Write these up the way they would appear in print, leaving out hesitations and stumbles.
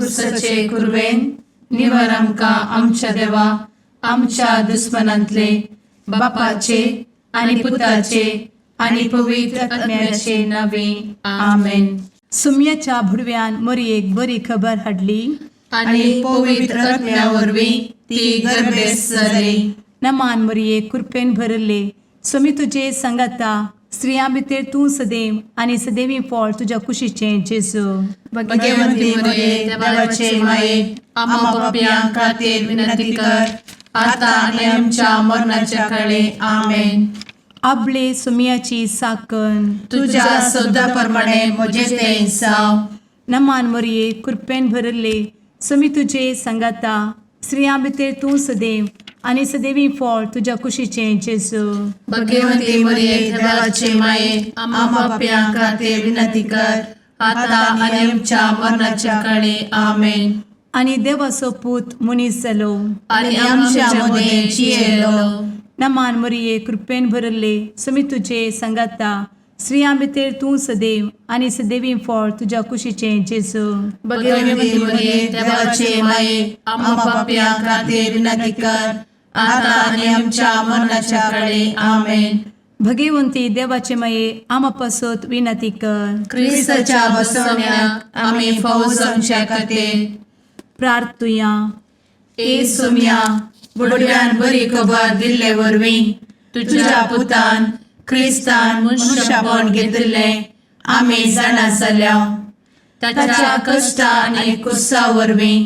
कुर्साचे कुरवेन निवर आमकां आमच्या देवा आमच्या दुस्मनांतले बापाचे आनी पुताचे आनी पवित्र आत्म्याचे नावे आमेन. सुम्याच्या भुडव्यान मोरयेक बरी खबर हाडली. आनी पवित्र आत्म्या वरवीं ती गर्भेस्त जाली. नमान मोरये, कृपेन भरले, स्वामी तुजे सांगाता, स्त्रियां भितर तूं सदैव आनी सदैवी फळ तुज्या कुशीचें जेजू. भगवंती मरिये, देवाचे माये, आम्हा पापयां खातीर विनंती कर, आता आनी आमच्या मरणाच्या काळी. आमेन. आबले सुमियाची साकन. तुझ्या शब्दा प्रमाणे म्हजे ते जावं. नमान मोरये, कृपेन भरले, स्वामी तुजे सांगाता, स्त्रियां भितर तूं सदैव आनी सदैवी फळ तुज्या कुशीचें जेजू. भगवंती मरिये, देवाचे माये, आम्हा पापयां खातीर विनंती कर, आता आनी आमच्या मरणाच्या काळी. आमेन. आनी देवाचो पूत मनीस जालो आनी आमच्या मदें जियेलो. नमान मोरये, कृपेन भरले, स्वामी तुजे सांगाता, स्त्रियां भितर तूं सदैव आनी सदैवी फळ तुज्या कुशीचें जेजू. भगवंती मरिये, देवाचे माये, आम्हा पापयां खातीर विनंती कर, आता आनी आमच्या मरणाच्या काळी. आमेन. भगवंती देवाचे माये, आमा पासत विनंती कर. क्रिस्ताच्या बसवण्याक आमी फावो जावच्या खातीर प्रार्थुया. ए सोम्या, बुडव्यान बरी खबर दिल्ले वरवीं तुझ्या पुतान क्रिस्तान मनुष्यपण घेतिल्लें आमी जाणा जाल्या. ताच्या कश्टा आनी कुर्सा वरवीं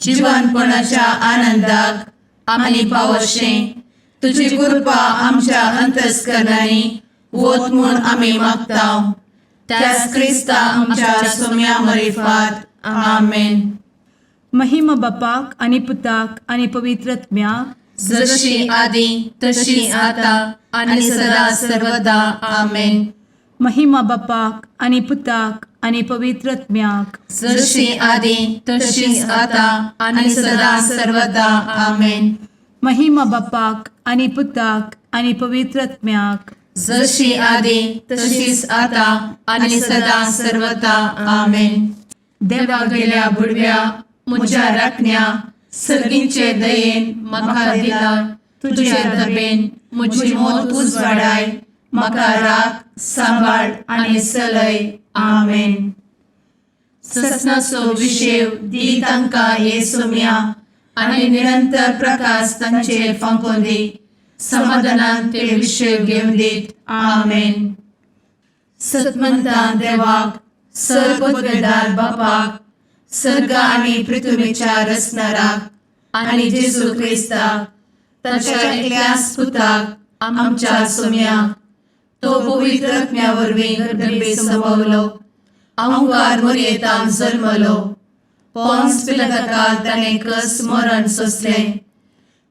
जिवनपणाच्या आनंदाक आमी पावशें तुजी कृपा आमच्या अंतस्करणांनी वत म्हूण आमी मागता, त्याच क्रिस्ता आमच्या सोम्या मरिफात. आमेन. महिमा बापाक आनी पुताक आनी पवित्र आत्म्याक. जशी आदी तशी आता आणि सदा सर्वदा. आमेन. महिमा बापाक आनी पुताक आनी पवित्र आत्म्याक. जशी आदी तशीच आता आणि सदा सर्वदा. आमेन. महिमा बापाक आनी पुताक आनी पवित्र आत्म्याक. जशी आदी तशीच आता आणि सदा सर्वदा. आमेन. देवा गेल्या बुडव्या म्हज्या राखण्या, सर्गींचे दयेन म्हाका दिला तुझे दबेन म्हजी मोत उजवाडाय, म्हाका राख, सांबाळ आनी चलय. आमेन. ससनाचो विशेव दी तांकां हे सोम्या आनी निरंतर प्रकाश तांचेर फांकोवन दी, समाधानान ते विशेव घेवन दीत. आमेन. सतमंतान देवाक, सर्वपदवेदार बापाक, सर्ग आनी पृथ्वीच्या रचणाराक आनी जेजू क्रिस्ताक ताच्या एकल्याच पुताक आमच्या सोम्याक, तो पवित्र आत्म्या वरवीं गर्भे संभवलो, अंकार मोरयेतान जल्मलो, पोन्स पिलाताकाल ताणें कस मरण सोंसलें,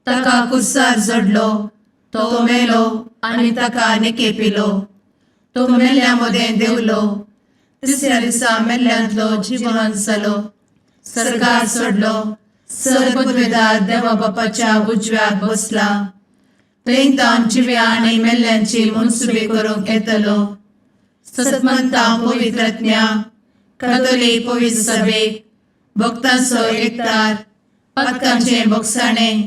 ताका कुर्सार जडलो, तो मेलो आनी ताका निकेपिलो, तो मेल्ल्या मदें देंवलो, तिसऱ्या दिसा मेल्ल्यांतलो जिवन जालो, सर्गार चडलो, सर्वपदवेदार देवा बापाच्या उजव्याक बसला, थंय तावन जिव्या आनी मेल्ल्यांची मनसुबी करूंक येतलो. सतमंता पवित्रज्ञा कथोलीक पवित्र सभेक, भक्तांचो एकतार, पातकांचें भोगसाणें,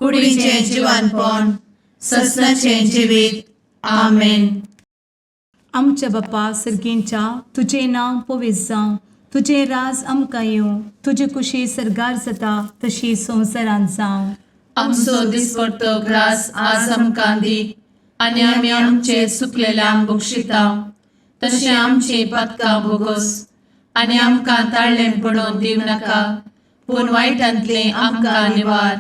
कुडीचें जिवानपण, ससनाचें जिवीत. आमेन. आमच्या बापा सर्गींच्या, तुजें नांव पवित्र जावं, तुजें राज आमकां येवं, तुजी कुशी सर्गार जाता तशी संवसारांत जावं. आमचो दिसपडतो ग्रास आज आमकां दी आनी आमी आमचे चुकलेल्यांक बक्षिता तशें आमची पातकां भोगोस आनी आमकां ताळ्ळें पडोवन दिवं नाका, पूण वायटांतलें आमकां निवार.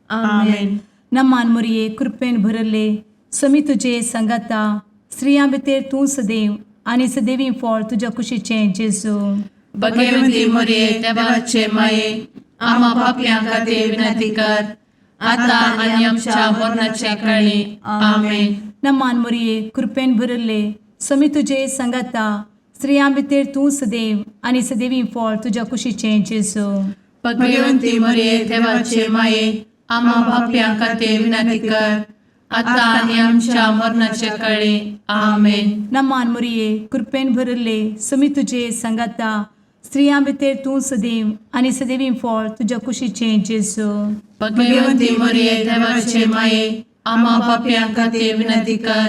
आमेन. नमान मोरये, कृपेन भरले, समी तुजे सांगाता, स्त्रियां भितर तूं सदैव आनी सदैवी फळ तुज्या कुशीचें जेजू. भगवती मोरये, देवाचे माये, आम्हा पापयां खातीर विनंती कर, आता आनी आमच्या मरणाच्या काळी. आमेन. नमान मोरये, कृपेन भरले, समी तुजे सांगाता, स्त्रियां भितर तूं सदैव आनी सदैवी फळ तुज्या कुशीचें जेजू. भगवती मोरये, देवाचे माये, आम्हा पापयां खातीर विनंती कर, आता आनी आमच्या मरणाच्या काळी. आमेन. नमान मोरये, कृपेन भरले, समी तुजे सांगाता, स्त्रियां भितर तूं सदैव आनी सदैवी फळ तुज्या कुशीचें जेजू. भगवती मरिये, देवाचे माये, आम्हा पापयां खातीर विनंती कर,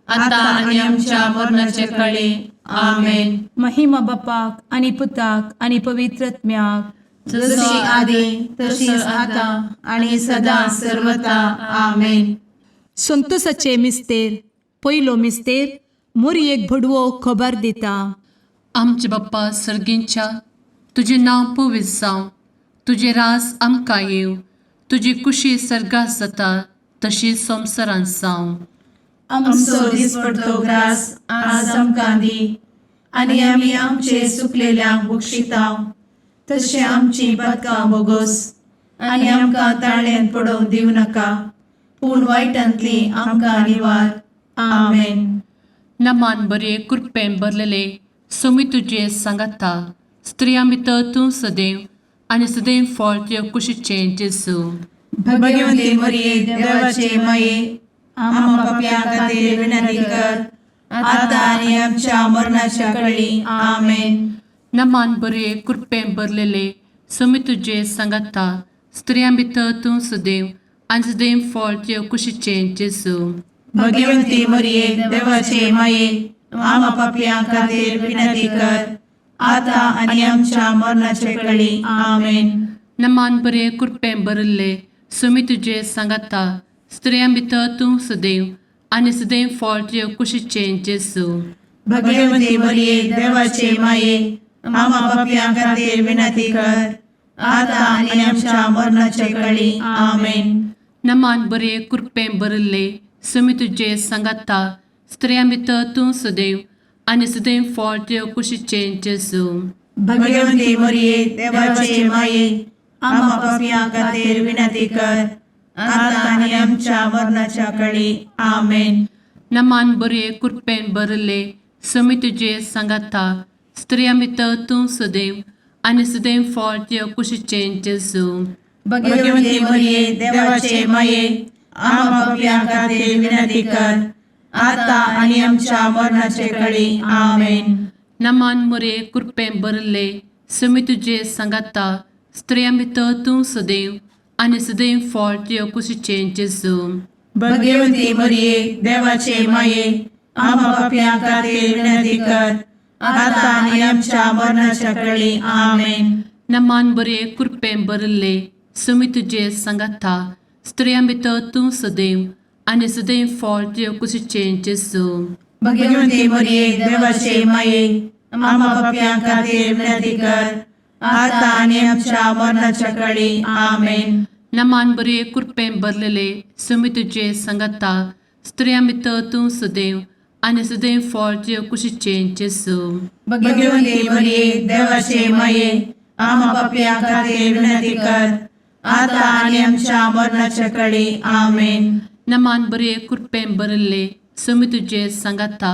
आता आनी आमच्या मरणाचे कळी. आमेन. महिमा बापाक आनी पुताक आनी पवित्र आत्म्याक. जशी आदी तशीच आता आणि सदा सर्वता. आमेन. संतोषाचे मिस्तेर. पयलो मिस्तेर, मोरयेक भडवो खबर दिता. आमचे बाप्पा सर्गींच्या, तुजें नांव पवित्र जावं, तुजें रास आमकां येवं, तुजी कुशी सर्गात जाता तशी संवसारांत जावं. आमचो दिसपडतो ग्रास आज आमकां दी आनी आमी आमचे सुकलेल्यांक बक्षितांव तशें आमची पदकां बोगोस आनी आमकां ताळ्यान पडोवंक दिवं नाका, पूण वायटांतली आमकां निवार. आमेन. नमान बरे, कृपेन भरलेले, सोमी तुजे सांगाता, स्त्रियां भितर तूं सदैव आनी सदैव फळ तुजे कुशीचें जेजू. भगवती मरिये, देवाचे माये, आम्हा पापयां खातीर विनंती कर, आता आनी आमच्या मरणाच्या कळी. आमेन. नमान बरे, कृपेन भरलेले, सोमी तुजे सांगाता, स्त्रियां भितर तूं सदैव आनी सदैव फळ तुजे कुशीचें जेजू. भगवती मरिये, देवाचे माये, आम्हा पापयां खातीर विनंती कर, आता आनी आमच्या मरणाचे कळी. आमेन. नमान बरे, कृपेन भरिल्ले, सोमी तुजे सांगाता, स्त्रियां भितर तूं सदैव आनी सदैव फळ तुजे कुशीचें जेजू. भगवती मरिये, देवाचे माये, आम्हा पापयां खातीर विनंती कर, आता आनी आमच्या मरणाचे कळी. आमेन. नमान बरे, कृपेन भरिल्ले, सोमी तुजे सांगाता, स्त्रियां भितर तूं सदैव आनी सदैव फळ तुजे कुशीचें जेजू. भगवती मरिये, देवाचे माये, आम्हा पापयां खातीर विनंती कर, आता आनी आमच्या मरणाच्या कळी. आमेन. नमान बरे, कृपेन भरिल्ले, सोमी तुजे सांगाता, स्त्रियां भितर तूं सदैव आनी सदैव फळ तुजे कुशीचें जेजू. भगवती मरिये, देवाचे माये, आम्हा पापयां खातीर विनंती कर, आता आनी आमच्या मरणाचे कळी. आमेन. नमान मोरे, कृपेन भरिल्ले, सोमी तुजे सांगाता, स्त्रियां भितर तूं सदैव आनी सदैव फळ तुजे कुशीचें जेजू. भगवती मरिये, देवाचे माये, आम्हा पापयां खातीर विनंती कर, आता आनी आमच्या मरणाच्या कळी. आमेन. नमान बरे, कृपेन भरिल्ले, सोमी तुजे सांगाता, स्त्रियां भितर तूं सदैव आनी सदैव फळ तुजे कुशीचें जेजू. भगवती मरिये, देवाचे माये, आम्हा पापयां खातीर विनंती कर, आता आनी आमच्या मरणाच्या कळी. आमेन. नमान बरे, कृपेन भरलेले, सोमी तुजे सांगाता, स्त्रियां भितर तूं सदैव आनी सदैव फळ तुजे कुशीचें जेजू. भगवती मरिये, देवाचे माये, आम्हा पापयां खातीर विनंती कर, आता आनी आमच्या मरणाच्या कळी. आमेन. नमान बरे, कृपेन भरिल्ले, सोमी तुजे सांगाता,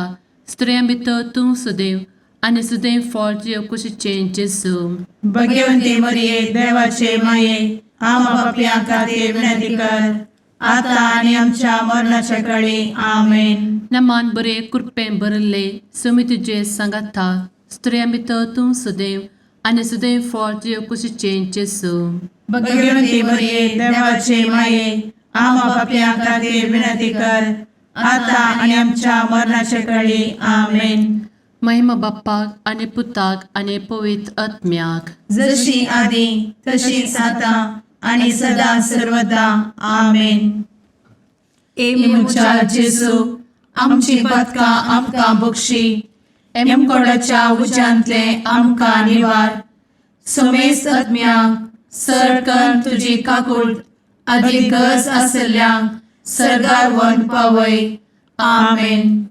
स्त्रियां भितर तूं सदैव आनी सदैव फळ तुजे कुशीचें जेजू. भगवती मरिये, देवाचे माये, आम्हा पापयां खातीर विनंती कर, आता आनी आमच्या मरणाच्या कळी. आमेन. नमान बरे, कृपेन भरिल्ले, सोमी तुजे सांगाता, स्त्रियां भितर तूं सदैव आनी सदैव फळ तुजे कुशीचें जेजू. भगवती मरिये, देवाचे माये, आम्हा पापयां खातीर विनंती कर, आता आनी आमच्या मरणाच्या कळी. आमेन. महिमा बाप्पाक आनी पुताक आनी पवित्र आत्म्याक. जशी आदी तशीच आता आणि सदा सर्वदा. आमेन. ए म्हज्या जेजू, आमची पदकां आमकां बक्षी, एमकोडाच्या उज्यांतले आमकां निवार, समेस्त आत्म्यांक सरकन तुजी काकूळ आदी गरज आसल्ल्यांक सर्गार वन पावय. आमेन.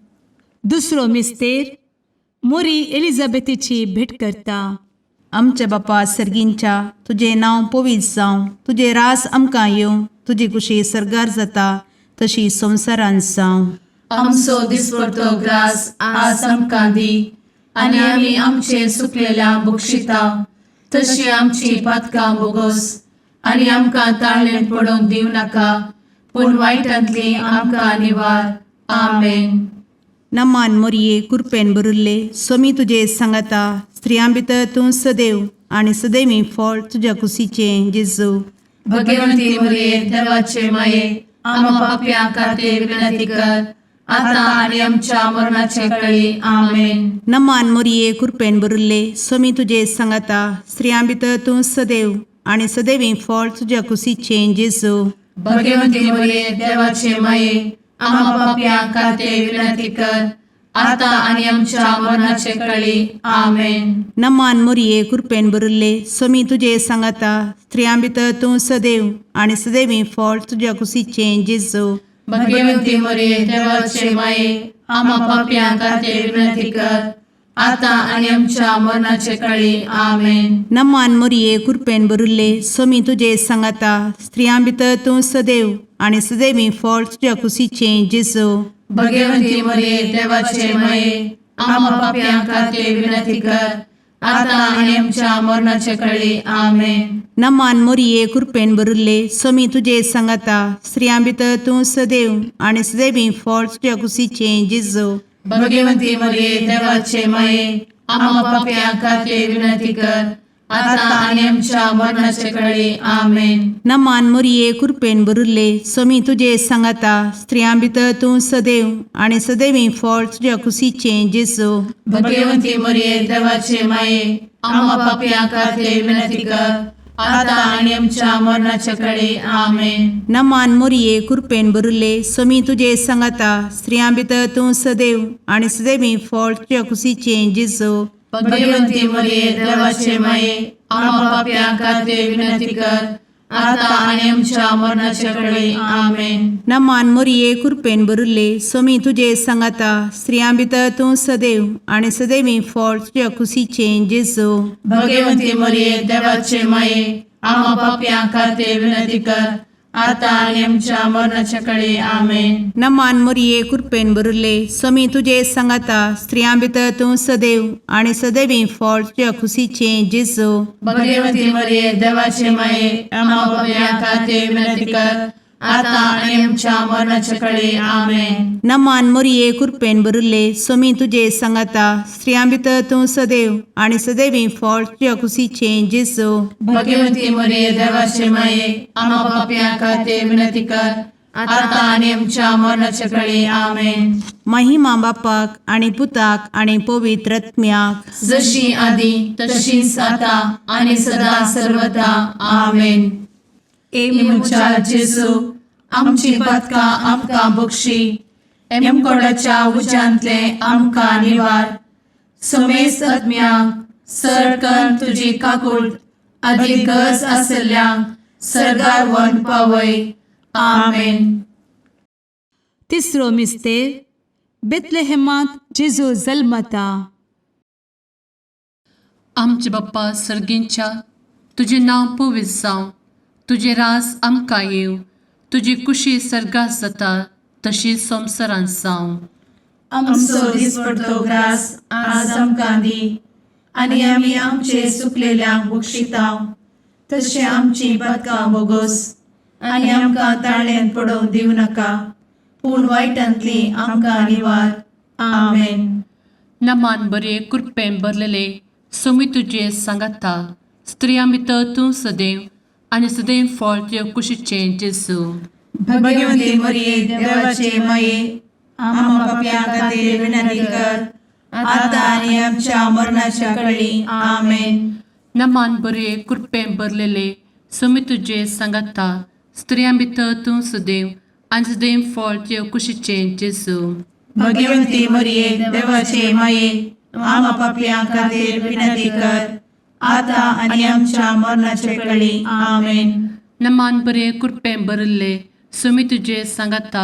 दुसरो मिस्तेर, मोरी एलिझाबेथीची भेट करता. आमच्या बापा सर्गींच्या, तुजें नांव पवित्र जावं, तुजें रास आमकां येवं, तुजी कुशी सर्गार जाता तशी संवसारांत जावं. आमचो दिसपडतो ग्रास आज आमकां दी आनी आमी आमचे सुकलेल्या बक्षिता तशी आमची पातकां बोगोस आनी आमकां ताळ्ळें पडोवंक दिवं नाका, पूण वायटांतली आमकां निवार. आमेन. नमान मोरये, कुरपेन भरिल्ले, स्वामी तुजे सांगाता, स्त्रियां भितर तूं सदैव आनी सदैवी फळ तुज्या कुशीचें जेजू. भगवंती मरिये देवाचे माये, आम्हा पापयां खातीर विनंती कर, आता आनी आमच्या मरणाचे कळी. आमेन. नमान मोरये, कृपेन भरिल्ले, स्वामी तुजे सांगाता. स्त्रियां भितर तूं सदैव आनी सदैवी फळ तुज्या कुशीचें जेजू. भगवंती मरिये देवाचे माये, आम्हा पापयां खातीर विनंती कर, आता आनी आमच्या मरणाचे कळी. आमेन. नमान मोरये, कृपेन भरिल्ले, स्वामी तुजे सांगाता. स्त्रियां भितर तूं सदैव आनी सदैवी फळ तुज्या कुशीचें जेजू. भगवंती मरिये देवाचे माये, आम्हा पापयां खातीर विनंती कर, आता आनी आमच्या मरणाचे कळी. आमेन. नमान मोरये, कृपेन भरिल्ले, स्वामी तुजे सांगाता. स्त्रियां भितर तूं सदैव आनी सदैवी फळ तुज्या कुशीचें जेजू. भगवंती मरिये देवाचे माये, आम्हा पापयां खातीर विनंती कर, आता आनी आमच्या मरणाचे कळी. आमेन. नमान मोरये, कृपेन भरिल्ले, स्वामी तुजे सांगाता. स्त्रियां भितर तूं सदैव आनी सदैवी फळ तुज्या कुशीचें जेजू. भगवंती मरिये देवाचे माये, आम्हा पापयां खातीर विनंती कर, आता आनी आमच्या मरणाचे कळी. आमेन. नमान मोरये, कृपेन भरिल्ले, स्वामी तुजे सांगाता. स्त्रियां भितर तूं सदैव आनी सदैवी फळ तुज्या कुशीचें जेजू. भगवंती मरिये देवाचे माये, आम्हा पापयां खातीर विनंती कर, आता आनी आमच्या मरणाचे कळी. आमेन. नमान मोरये, कृपेन भरिल्ले, स्वामी तुजे सांगाता. स्त्रियां भितर तूं सदैव आनी सदैवी फळ तुज्या कुशीचें जेजू. भगवंती मरिये देवाचे माये, आम्हा पापयां खातीर विनंती कर, आता आनी आमच्या मरणाचे कळी. आमेन. नमान मोरये, कृपेन भरिल्ले, स्वामी तुजे सांगाता. स्त्रियां भितर तूं सदैव आनी सदैवी फळ तुज्या कुशीचें जेजू. भगवंती मरिये देवाचे माये, आम्हा पापयां खातीर विनंती कर, आता आनी आमच्या मरणाच्या कळी. आमेन. नमान मोरये, कृपेन भरिल्ले, स्वामी तुजे सांगाता. स्त्रियां भितर तूं सदैव आनी सदैवी फळ तुज्या कुशीचें जेजू. भगवंती मरिये देवाचे माये, आम्हा पापयां खातीर विनंती कर, आता आनी आमच्या मरणाच्या कळी. आमेन. नमान मोरये, कृपेन भरिल्ले, स्वामी तुजे सांगाता. स्त्रियां भितर तूं सदैव आनी सदैवी फळ तुज्या कुशीचें जेजू. भगवंती मरिये देवाचे माये, आम्हा पापयां खातीर विनंती कर, आता आनी आमच्या मरणाच्या कळी. आमेन. महिमा बापाक आनी पुताक आनी पवित्र आत्म्याक, जशी आदी तशीच आता आनी सदा सर्वदा. आमेन. ए म्हज्या जेजू, आमची पातकां आमकां बक्षी, एमकोडाच्या उज्यांतले आमकां निवार, समेस्त आत्म्यांक सरकन तुजी काकूट आदी गरज आसल्ल्यांक सर्गार व्हरून पावय. आमेन. तिसरो मिस्तेर, बेतलेहेमांत जेजू जल्मता. आमचे बाप्पा सर्गींच्या, तुजें नांव पवित्र जावं, तुजें राज आमकां येवं, तुजी कुशी सर्गात जाता तशी संवसारांत जावं. आमचो दिसपडतो ग्रास आज आमकां दी, आनी आमी आमचे सुकलेल्यांक बक्षितांव, तशें आमची पातकां बोगोस, आनी आमकां ताळ्यांत पडोवंक दिवं नाका, पूण वायटांतली आमकां निवार. आमेन. नमान बरे, कृपेन भरलेले, सोमी तुजे सांगाता, स्त्रियां भितर तूं सदैव आनी सदैव फळ तुजे कुशीचें जेजू. भगवंती मरिये देवाचे माये, आम्हा पापयां खातीर विनंती कर, आता आनी आमच्या मरणाच्या कळी. आमेन. नमान बरे, कृपेन भरलेले, सोमी तुजे सांगाता, स्त्रियां भितर तूं सदैव आनी सदैव फळ तुजे कुशीचें जेजू. भगवंती मरिये देवाचे माये, आम्हा पापयां खातीर विनंती कर, आता आनी आमच्या मरणाच्या कळी. आमेन. नमान बरे, कृपेन भरिल्ले, सोमी तुजे सांगाता,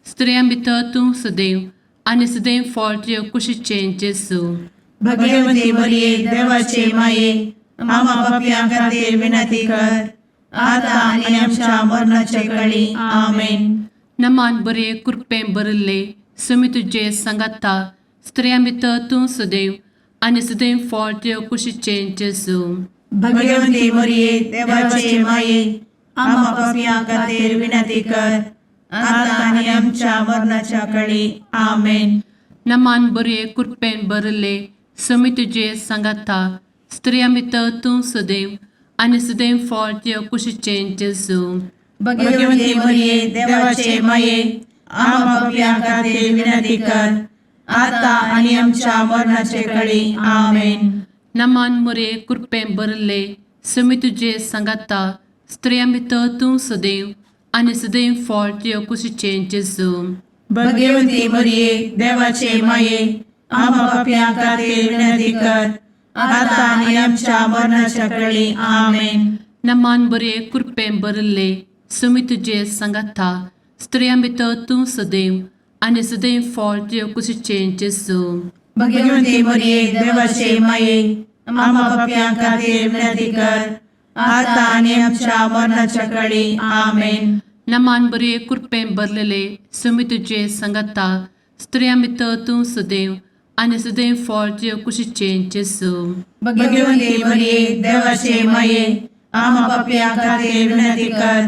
स्त्रियां भितर तूं सदैव आनी सदैव फळ तुजे कुशीचें जेजू. भगवंती मरिये देवाचे माये, आम्हा पापयां खातीर विनंती कर, आता आनी आमच्या मरणाच्या कळी. आमेन. नमान बरे, कृपेन भरिल्ले, सोमी तुजे सांगाता, स्त्रियां भितर तूं सदैव आनी सदैव फळ तुजे कुशीचें जेजू. भगवंती मरिये देवाचे माये, आम्हा पापयां खातीर विनंती कर, आता आनी आमच्या मरणाच्या कळी. आमेन. नमान बरे, कृपेन भरिल्ले, समी तुजे सांगाता स्त्रियां भितर तूं सदैव आनी सदैव फळ तुज्या कुशीचें जेजू. भगवती मरिये, देवाचे माये, आम्हा पापयां खातीर विनंती कर, आता आनी आमच्या मरणाचे कळी. आमेन. नमान मुरे कृपें भरले समी तुजे सांगाता स्त्रियां भितर तूं सदैव आनी सदैव फळ तुज्या कुशीचें जेजू. भगवती मरिये, देवाचे माये, आम्हा पापयां खातीर विनंती कर, आता आनी आमच्या मरणाच्या कळी. आमेन. नमान बरे कृपें भरले समी तुजे सांगाता स्त्रियां भितर तूं सदैव आनी सदैव फळ तुज्या कुशीचें जेजू. भगवती मरिये, देवाचे माये, आम्हा पापयां खातीर विनंती कर, आता आनी आमच्या मरणाच्या कळी. आमेन. नमान बरे कृपें भरलेले समी तुजे सांगाता स्त्रियां भितर तूं सदैव आनी सदैव फळ तुज्या कुशीचें जेजू. भगवती मरिये, देवाचे माये, आम्हा पापयां खातीर विनंती कर,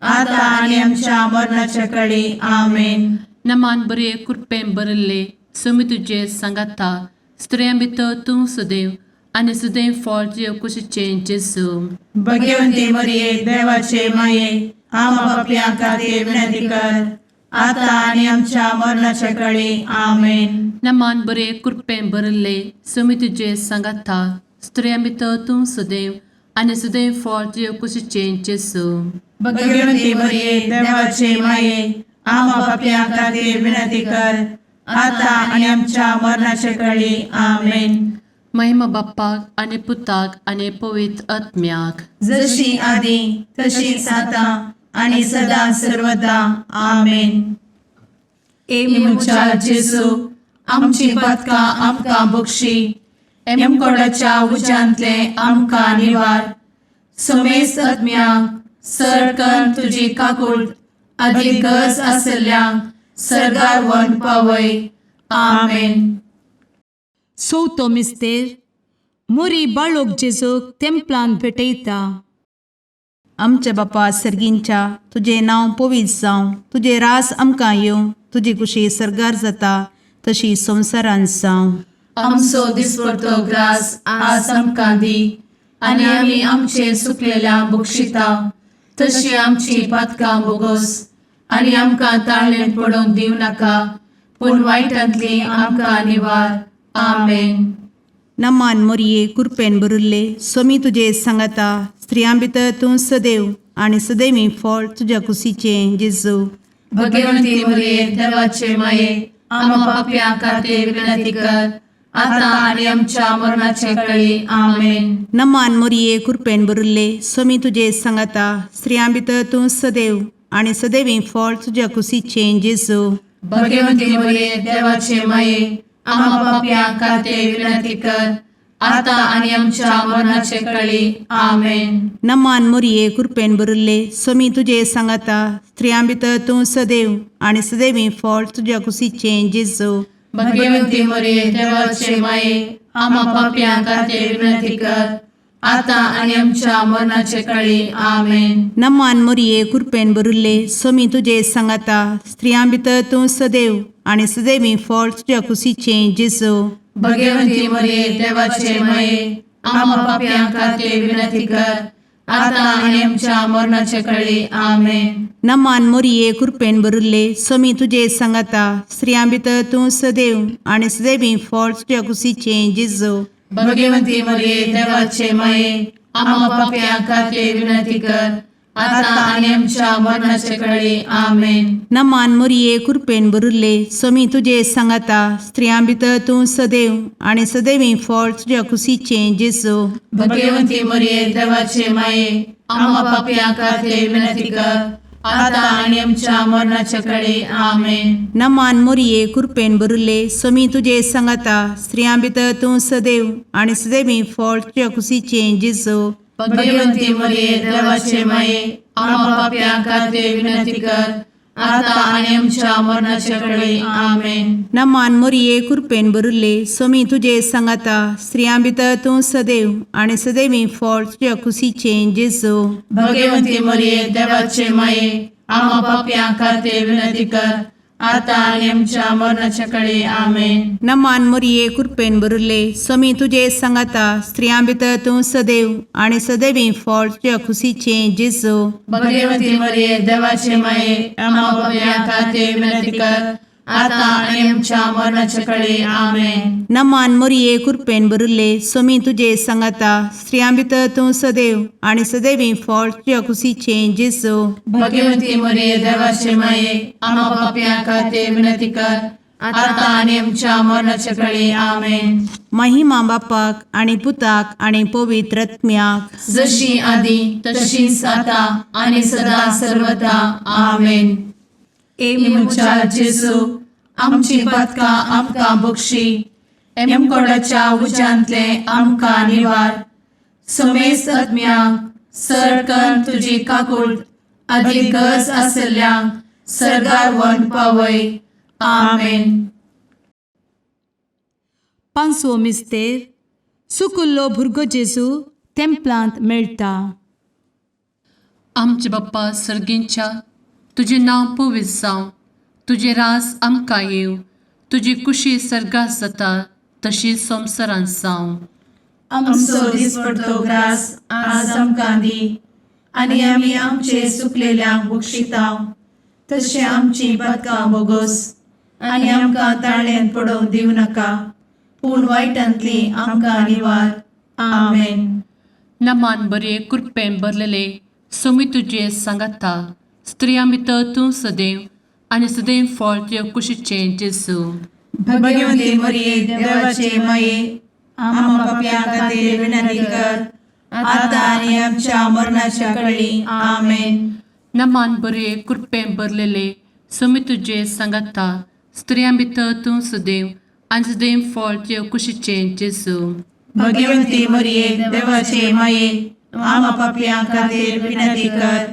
आता आनी आमच्या मरणाच्या कळी. आमेन. नमान बरे कृपें भरले समी तुजे सांगाता स्त्रियां भितर तूं सदैव आनी सदैव फळ तुज्या कुशीचें जेजू. भगवती मरिये, देवाचे माये, आम्हा पापयां खातीर विनंती कर, आता आनी आमच्या मरणाच्या कळी. आमेन. नमान बरे कृपें भरले समी तुजे सांगाता स्त्रियां भितर तूं सदैव आनी सदैव फळ तुज्या कुशीचें जेजू. भगवती मरिये, देवाचे माये, आम्हा पापयां खातीर विनंती कर, आता आनी आमच्या मरणाच्या कळी. आमेन. महिमा बाप्पाक आनी पुताक आनी पवित्र आत्म्याक. जशी आदी तशीच आता आणि सदा सर्वदा. आमेन. ए म्हज्या जेजू, आमची पातकां आमकां बक्षी, एमकोडाच्या उज्यांतले आमकां निवार, समेस्त आत्म्यांक सरकन तुजी काकूळ आदी गरज आसल्ल्यांक सर्गार व्हरून पावय. आमेन. चवथो मिस्तेर मुरी बाळोक जेजूक तेंपलान भेटयता. आमच्या बापा सर्गींच्या, तुजें नांव पवित्र जावं, तुजें रास आमकां येवं, तुजी कुशी सर्गार जाता तशी संवसारांत जावं. आमचो दिसपडतो ग्रास आज आमकां दी आनी आमी आमचे सुकलेल्या बक्षिता तशी आमची पातकां बोगोस आनी आमकां ताळणेंत पडोवंक दिवं नाका पूण वायटांतली आमकां निवार. आमेन. नमान मोरये, कुरपेन भरिल्ले, सोमी तुजे सांगाता, स्त्रियां भितर तूं सदैव आनी सदैवी फळ तुज्या कुशीचें जेजू. भगवंती मरिये, देवाचे माये, आम्हा पापयां खातीर विनंती कर, आता आनी आमच्या मरणाचे कळी. आमेन. नमान मोरये, कुरपेन भरिल्ले, सोमी तुजे सांगाता, स्त्रियां भितर तूं सदैव आनी सदैवी फळ तुज्या कुशीचें जेजू. भगवंती मरिये, देवाचे माये, आम्हा पापयां खातीर विनंती कर, आता आनी आमच्या मरणाचे कळी. आमेन. नमान मोरये, कुरपेन भरिल्ले, सोमी तुजे सांगाता, स्त्रियां भितर तूं सदैव आनी सदैवी फळ तुज्या कुशीचें जेजू. भगवंती मरिये, देवाचे माये, आम्हा पापयां खातीर विनंती कर, आता आनी आमच्या मरणाचे कळी. आमेन. नमान मोरये, कुरपेन भरिल्ले, सोमी तुजे सांगाता, स्त्रियां भितर तूं सदैव आनी सदैवी फळ तुज्या कुशीचें जेजू. भगवंती मरिये, देवाचे माये, आम्हा पापयां खातीर विनंती कर, आता आनी आमच्या मरणाचे कळी. आमेन. नमान मोरये, कुरपेन भरिल्ले, सोमी तुजे सांगाता, स्त्रियां भितर तूं सदैव आनी सदैवी फळ तुज्या कुशीचें जेजू. भगवंती मरिये, देवाचे माये, आम्हा पापयां खातीर विनंती कर, आता आनी आमच्या मरणाचे कळी. आमेन. नमान मोरये, कुरपेन भरिल्ले, सोमी तुजे सांगाता, स्त्रियां भितर तूं सदैव आनी सदैवी फळ तुज्या कुशीचें जेजू. भगवंती मरिये, देवाचे माये, आम्हा पापयां खातीर विनंती कर, आता आनी आमच्या मरणाचे कळी. आमेन. नमान मोरये, कुरपेन भरिल्ले, सोमी तुजे सांगाता, स्त्रियां भितर तूं सदैव आनी सदैवी फळ तुज्या कुशीचें जेजू. भगवंती मरिये, देवाचे माये, आम्हा पापयां खातीर विनंती कर, आता आनी आमच्या मरणाचे कळी. आमेन. नमान मोरये, कुरपेन भरिल्ले, सोमी तुजे सांगाता, स्त्रियां भितर तूं सदैव आनी सदैवी फळ तुज्या कुशीचें जेजू. भगवंती मरिये, देवाचे माये, आम्हा पापयां खातीर विनंती कर, आतां आनी आमच्या मरणाच्या कडे आमेन. नमान मोरये, कृपेन भरिल्ले, स्वामी तुजे सांगाता. स्त्रियां भितर तूं सदैव आनी सदैवी फळ तुज्या खुशीचें जेजू. भगवती मरिये, देवाचे माये, आम्हा पापयां खातीर विनंती कर, आतां आनी आमच्या मरणाच्या कडे आमेन. नमान मोरये, कृपेन भरिल्ले, स्वामी तुजे सांगाता. स्त्रियां भितर तूं सदैव आनी सदैवी फळ तुज्या खुशीचें जेजू. भगवती मरिये, देवाचे माये, आम्हा पापयां खातीर विनंती कर, आतां आनी आमच्या मरणाच्या कडे आमेन. महिमा बापाक आनी पुताक आनी पवित्र आत्म्याक. जशी आदी तशीच आता आणि सदा सर्वदा आमेन. ए म्हज्या जेजू, आमची पदकां आमकां बक्षी, एमकोडाच्या उज्यांतले आमकां निवार, समेस्त आत्म्यांक सरकन तुजी काकूळ आदी गरज आसल्ल्यांक सरगार वन पावय. आमेन. पांचवो मिस्तेर, सुकुल्लो भुरगो जेजू तेंपलांत मेळटा. आमचे बाप्पा सर्गींच्या, तुजें नांव पवित्र जावं, तुजें रास आमकां येवं, तुजी कुशी सर्गात जाता तशी संवसारांत जावं. आमचो दिसपडतो ग्रास आज आमकां दी, आनी आमी आमचे सुकलेल्यांक बक्षितांव, तशें आमची पदकां बोगोस, आनी आमकां ताळ्यान पडोवंक दिवं नाका, पूण वायटांतली आमकां निवार. आमेन. नमान बरे, कृपेन भरलेले, सोमी तुजे सांगाता. स्त्रियां भितर तूं सदैव आनी सदैव फळ तुज्या कुशीचें जेजू. भगवती मरिये, देवाचे माये, आम्हा पापयां खातीर विनंती कर, आतां आनी आमच्या मरणाच्या कळी. आमेन. नमान बरे, कृपेन भरलेले, सोमी तुजे सांगाता. स्त्रियां भितर तूं सदैव आनी सदैव फळ तुज्या कुशीचें जेजू. भगवती मरिये, देवाचे माये, आम्हा पापयां खातीर विनंती कर,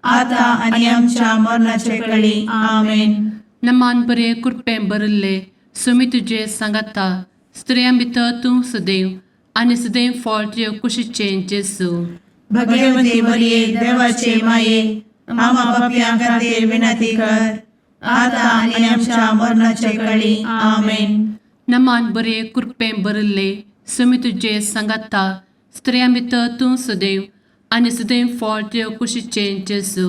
आतां आनी आमच्या मरणाचे कळी. आमेन. नमान बरे, कृपेन भरिल्ले, सुमी तुजे सांगाता. स्त्रियां भितर तूं सदैव आनी सदैव फळ तुज्या कुशीचें जेजू. भगवती मरिये, देवाचे माये, आम्हा पापयां खातीर विनंती कर, आतां आनी आमच्या मरणाचे कळी. आमेन. नमान बरे, कृपेन भरिल्ले, सुमी तुजे सांगाता. स्त्रियां भितर तूं सदैव आनी सदैव फळ तुज्या कुशीचें जेजू.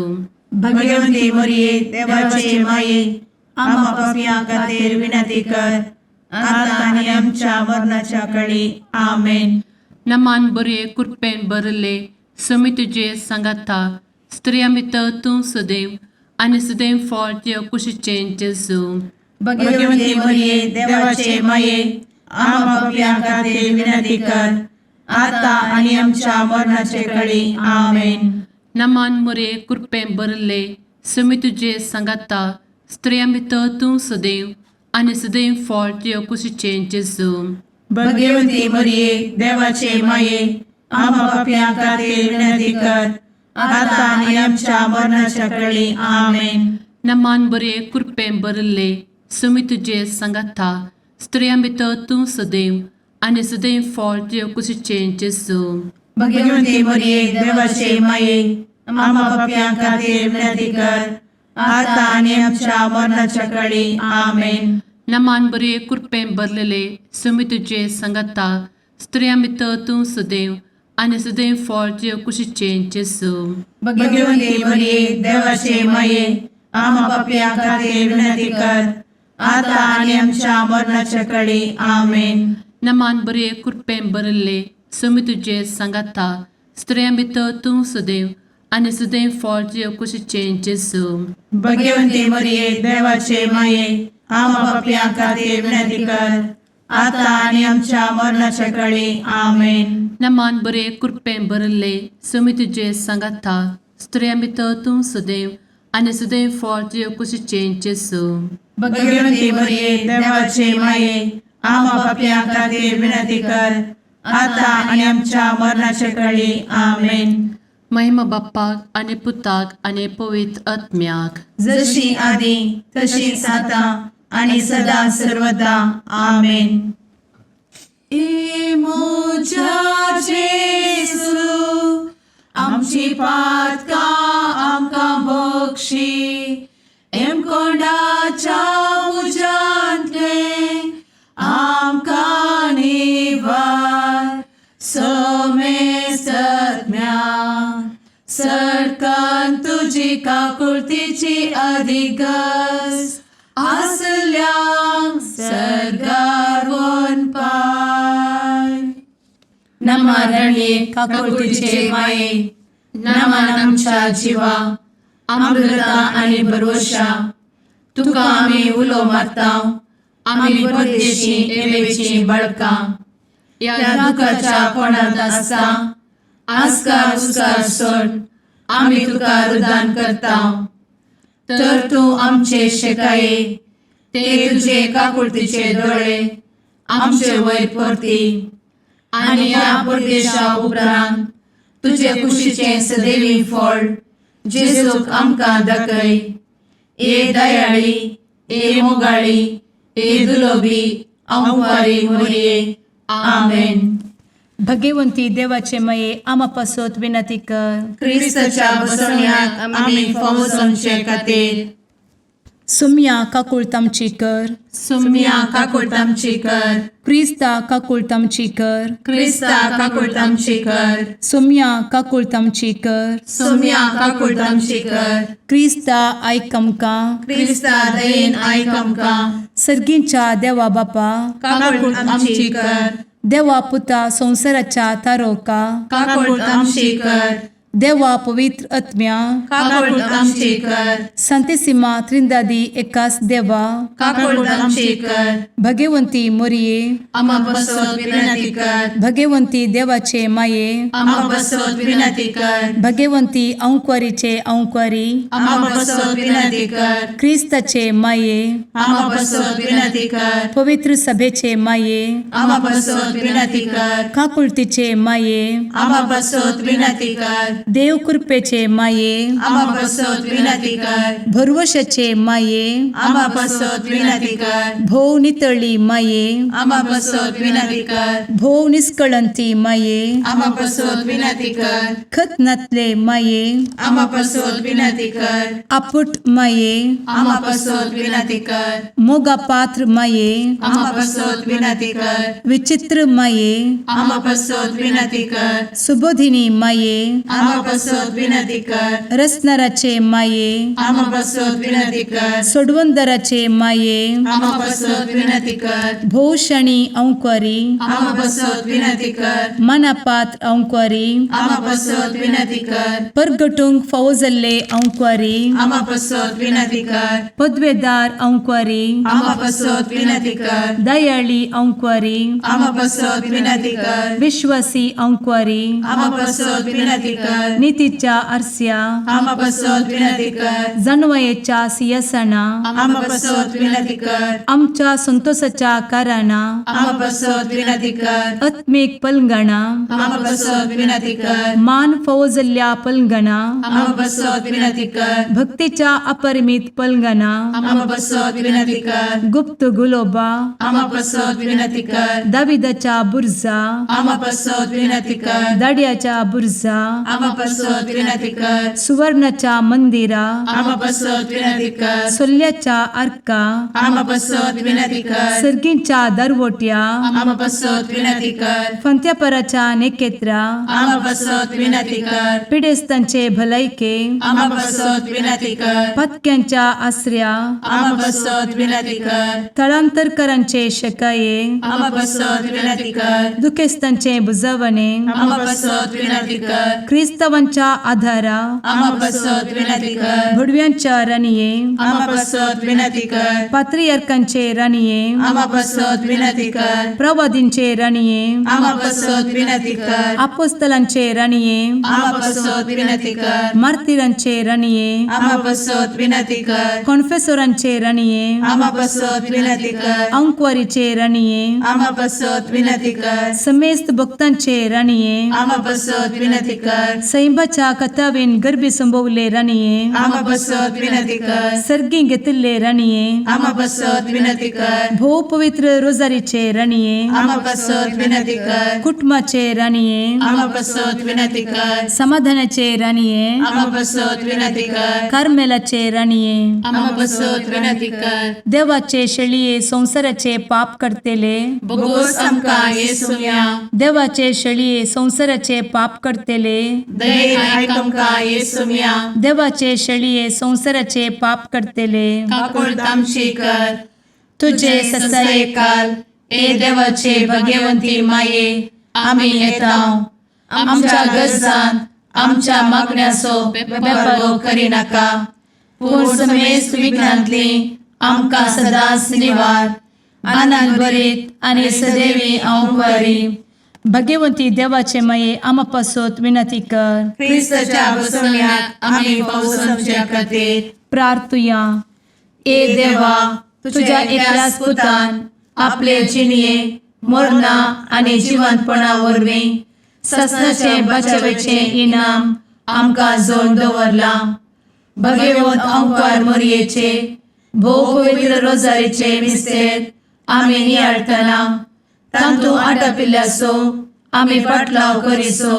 भगवती मरिये, देवाचे माये, आम्हा पापयां खातीर विनंती कर, आतां आनी आमच्या मरणाच्या कळी. आमेन. नमान बरे, कृपेन भरिल्ले, सुमी तुजे सांगाता. स्त्रियां भितर तूं सदैव आनी सदैव फळ तुज्या कुशीचें जेजू. भगवती मरिये, देवाचे माये, आम्हा पापयां खातीर विनंती कर, आतां आनी आमच्या मरणाचे कळी. आमेन. नमान मुरे, कृपेन भरिल्ले, सुमी तुजे सांगाता. स्त्रियां भितर तूं सदैव आनी सदैव फळ तुज्या कुशीचें जेजू. भगवती मरिये, देवाचे माये, आम्हा पापयां खातीर विनंती कर, आतां आनी आमच्या मरणाच्या कळी. आमेन. नमान बरे, कृपेन भरिल्ले, सुमी तुजे सांगाता. स्त्रियां भितर तूं सदैव आनी सदैव फळ तुज्या कुशीचें जेजू. भगवती मरिये, देवाचे माये, आम्हा पापयां खातीर विनंती कर, आतां आनी आमच्या मरणाच्या कळी. आमेन. नमान बरे, कृपेन भरलेले, सुमी तुजे सांगाता. स्त्रियां भितर तूं सदैव आनी सदैव फळ तुज्या कुशीचें जेजू. भगवती मरिये, देवाचे माये, आम्हा पापयां खातीर विनंती कर, आतां आनी आमच्या मरणाच्या कळी. आमेन. नमान बरे, कृपेन भरिल्ले, सुमी तुजे सांगाता. स्त्रियां भितर तूं सदैव आनी सदैव फळ तुज्या कुशीचें जेजू. भगवती मरिये, देवाचे माये, आम्हा पापयां खातीर विनंती कर, आतां आनी आमच्या मरणाच्या कळी. आमेन. नमान बरे, कृपेन भरिल्ले, सुमी तुजे सांगाता. स्त्रियां भितर तूं सदैव आनी सदैव फळ तुज्या कुशीचें जेजू. भगवती मरिये, देवाचे माये, आम्हा पापयां खातीर विनंती कर, आतां आनी आमच्या मरणाच्या कळी. आमेन. महिमा बाप्पाक आनी पुताक आनी पवित्र आत्म्याक. जशी आदी तशीच आतां आणि सदा सर्वदा. आमेन. ए म्हज्या जेजू, आमची पातकां आमकां बक्षी, एमकोंडाच्या तुजी काकुळतीची अधिक गरज आसल्यांक सर्गार वनपाय. नमा रणये काकुळतीचे माये, नमन आमच्या जिवा, अमृता आनी भरवशा, तुका आमी उलो मारता, आमी परदेशी एवेची बळकां ह्या दुखाच्या कोणांत आसता आस्कार उस्कार सोड आमी तुका रुदान करता, तर तूं आमचे शेकाये ते तुजे काकुळतीचे दोळे आमचे वयर परती आनी ह्या परदेशा उपरांत तुजे कुशीचें सदैवी फळ जेजूक आमकां दाखय. ए दयाळी, ए मोगाळी, ए दुलोबी अंवारी मोरये, आमेन. भगवंती देवाचे मये आमा पासत विनंती कर. क्रिस्ताच्या बसवण्याक आमी फावो जावचे खातीर. सुम्या काकुळत आमची कर. सुम्या काकुळट आमची कर. क्रिस्ता काकुळत आमची कर. क्रिस्ता काकुळट आमची कर. सुम्या काकुळत आमची कर. सुम्या काकुळट आमची कर. क्रिस्ता आयक आमकां. क्रिस्ता दयेन आयक आमकां. सर्गींच्या देवा बापा, काकुळट आमची कर. देवा पुता संवसाराच्या तारोका, काकुळट आमची कर. देवा पवित्र आत्म्या, काकुळट आमची कर. संतेसिमा त्रिंदादी एकास देवा, काकुळट आमची कर. भगवंती मोरये, आमा बसत विनंती कर. भगवंती देवाचे माये, आमा बसत विनंती कर. भगवंती अंक्वारीचे अंक्वारी, आमा बसत विनंती कर. क्रिस्ताचे माये, आमा बसत विनंती कर. पवित्र सभेचे माये, आमा बसत विनंती कर. काकुळतीचे माये, आमा बसत विनंती कर. देव कृपेचे माये, आमा बसत विनंती कर. भरवशाचे माये, आमा बसत विनंती कर. भोव नितळी माये, आमा बसत विनंती कर. भोव निष्कळंती माये, आमा बसत विनंती कर. खत नातले माये, आमा बसत विनंती कर. आपुट माये, आमा बसत विनंती कर. मोगा पात्र माये, आमा बसत विनंती कर. विचित्र माये, आमा बसत विनंती कर. सुबोधिनी माये, आमा बसत विनंती कर. रसनाराचे माये, आमा बसत विनंती कर. सोडवंदराचे माये, आमा बसत विनंती कर. भोवशणी अंक्वारी, आमा बसत विनंती कर. मनापात्र अंक्वारी, आमा बसत विनंती कर. परगटूंक फावो जाल्ले अंक्वारी, आमा बसत विनंती कर. पदवेदार अंक्वारी, आमा बसत विनंती कर. दयाळी अंक्वारी, आमा बसत विनंती कर. विश्वासी अंक्वारी, आमा बसत विनंती कर. नितीच्या आरस्या, आमा बसत विनंती कर. जानवयेच्या सियासना, आमा बसत विनंती कर. आमच्या संतोषाच्या कारणां, आमा बसत विनंती कर. आत्मीक पलंगणा, आमा बसत विनंती कर. मान फावो जाल्ल्या पलंगणा, आमा बसत विनंती कर. भक्तीच्या अपरिमित पलंगणा, आमा बसत विनंती कर. गुप्त गुलोबा, आमा बसत विनंती कर. दाविदाच्या बुर्जा, आमा बसत विनंती कर. दाड्याच्या बुर्जा, आमा बसत विनंती कर. सुवर्णाच्या मंदिरा, आमा बसत विनंती कर. सोल्ल्याच्या आर्का, आमा बसत विनंती कर. सर्गींच्या दरवट्या, आमा बसत विनंती कर. फंत्यापराच्या नेकेत्रा, आमा बसत विनंती कर. पिडेस्तांचे भलायके, आमा बसत विनंती कर. पत्क्यांच्या आसऱ्या, आमा बसत विनंती कर. थळांतरकरांचे शकाये, आमा बसत विनंती कर. दुखेस्तांचे बुजवणे, आमा बसत विनंती कर. क्रिस्तावांच्या आधारा, आमा बसत विनंती कर. भुडव्यांच्या राणये, आमा बसत विनंती कर. पात्रियार्कांचे राणये, आमा बसत विनंती कर. प्रवादींचे राणये, आमा बसत विनंती कर. आपोस्तलांचे राणये, आमा बसत विनंती कर. मार्तिरांचे राणये, आमा बसत विनंती कर. कॉन्फेसोरांचे राणये, आमा बसत विनंती कर. अंक्वारीचे राणये, आमा बसत विनंती कर. समेस्त भक्तांचे राणये, आमा बसत विनंती कर. सैंबाच्या कथावेन गर्भी संभवले राणये, आमा बसत विनंती कर. सर्गी घेतिल्ले राणये, आमा बसत विनंती कर. भोव पवित्र रोजारीचे राणये, आमा बसत विनंती कर. कुटुंबाचे राणये, आमा बसत विनंती कर. समाधानाचे राणये, आमा बसत विनंती कर. कार्मेलाचे राणये, आमा बसत विनंती कर. देवाचे शेळये संवसाराचे पाप करतेले, बोगोस आमकां येसुया. देवाचे शेळये संवसाराचे पाप करतेले, दयेन आयक आमकां येसुम्या. देवाचे शेळये संवसाराचे पाप करतले, काकुळट आमची कर. तुझे तुझे ससायेकाल ए देवाचे भगवंती माये, आमी येता. आमच्या गरजान आमच्या मागण्याचो बेपर्वो करिनाका, पूण समेस्त विघ्नांतली आमकां सदांच निवार. आनंद भरीत आनी सदैवी अंवकारी. भगवंती देवाचे माये, आमा पासत विनंती कर. क्रिस्ताच्या बसवण्याक आमी पावसाच्या खातीर. प्रार्थुया. ए देवा, तुझ्या एकल्याच पुतान आपले जिणये मरणा आनी जिवंतपणा वरवीं ससनाचे बचावेचें इनाम आमकां जोड दवरलां. भगवंत अंकार मोरयेचे भोव पवित्र रोजारीचे मिस्तेर आमी नियाळटना तांतू आटापिल्ल्याचो आमी पाटलाव करिसो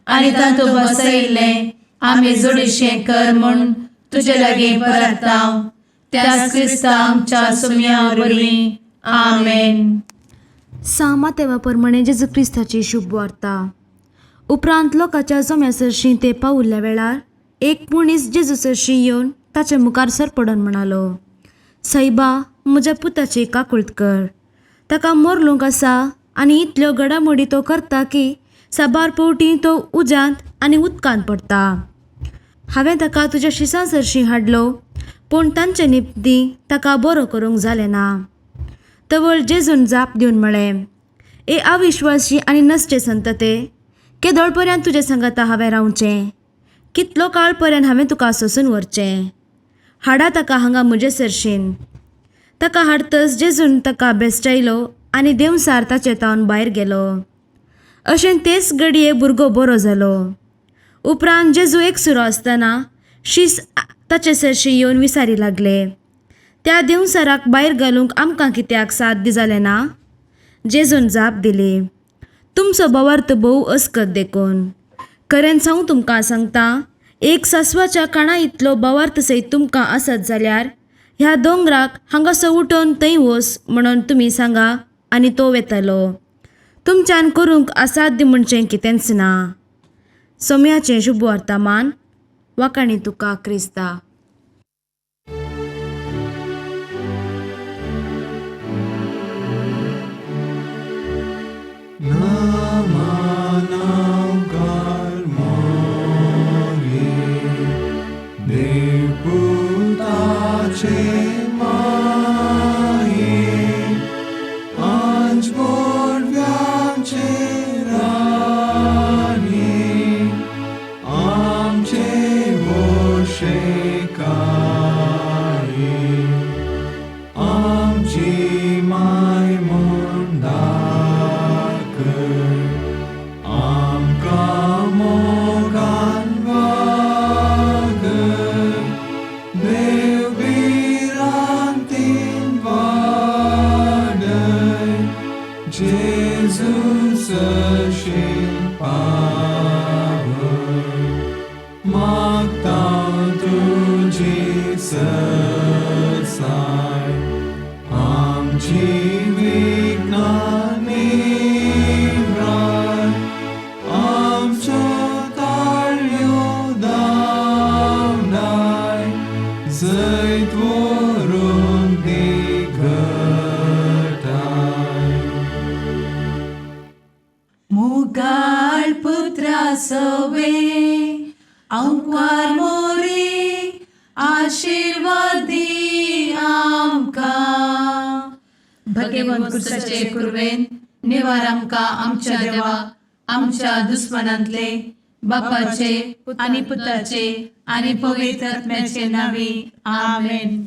आनी तांतू बसयिल्लें आमी जोडीशें कर म्हूण तुजे लागीं परताव, त्याच क्रिस्ता आमच्या सुम्या वरवीं. आमेन. सामा तेवा प्रमाणे जेजू क्रिस्ताची शुभ वार्ता. उपरांत लोकांच्या जम्या सरशीं ते पावुल्ल्या वेळार एक मनीस जेजू सरशीं येवन ताचे मुखार सरपडून म्हणालो, सायबा, म्हज्या पुताची काकुळट कर. ताका मोरलूंक आसा आनी इतल्यो घडामोडी तो करता की साबार पवटी तो उज्यांत आनी उदकांत पडटा. हांवें ताका तुज्या शिसां सरशीं हाडलो, पूण तांचे निमतीं ताका बरो करूंक जालें ना. तवळ जेजून जाप दिवन म्हळें, ए अविश्वासी आनी नश्टे संतते, केदोळ पर्यंत तुजे सांगाता हांवें रावचें? कितलो काळ पर्यंत हांवें तुका सोंसून व्हरचें? हाडा ताका हांगा म्हजे सरशीन. ताका हाडतच जेजून ताका बेस्टायलो आनी देंवसार ताचे तावन भायर गेलो. अशें तेच घडये भुरगो बरो जालो. उपरांत जेजू एकसुरो आसतना शीस ताचे सरशीं येवन विसारी लागले, त्या देंवसाराक भायर घालूंक आमकां कित्याक साध्य जालें ना? जेजून जाप दिली, तुमचो भावार्थ भोव अस्कत देखून. खरेंच हांव तुमकां सांगता, एक सासवाच्या काणा इतलो भावार्थ सयत तुमकां आसत जाल्यार ह्या दोंगराक हांगासो उठोवन थंय वच म्हणून तुमी सांगा आनी तो वेतलो. तुमच्यान करूंक असाध्य म्हणचें कितेंच ना. सोम्याचें शुभ वर्तमान. वाकाणी तुका क्रिस्ता. मुगाळ पुत्रा सवे अंकार मोरे, आशिर्वादी आमकां. भगवंत कुर्साचे कुर्वेन निवार आमकां आमच्या देवा, आमच्या दुस्मनांतले, बापाचे आनी पुताचे आनी पवित्र आत्म्याचे नावी. आमेन.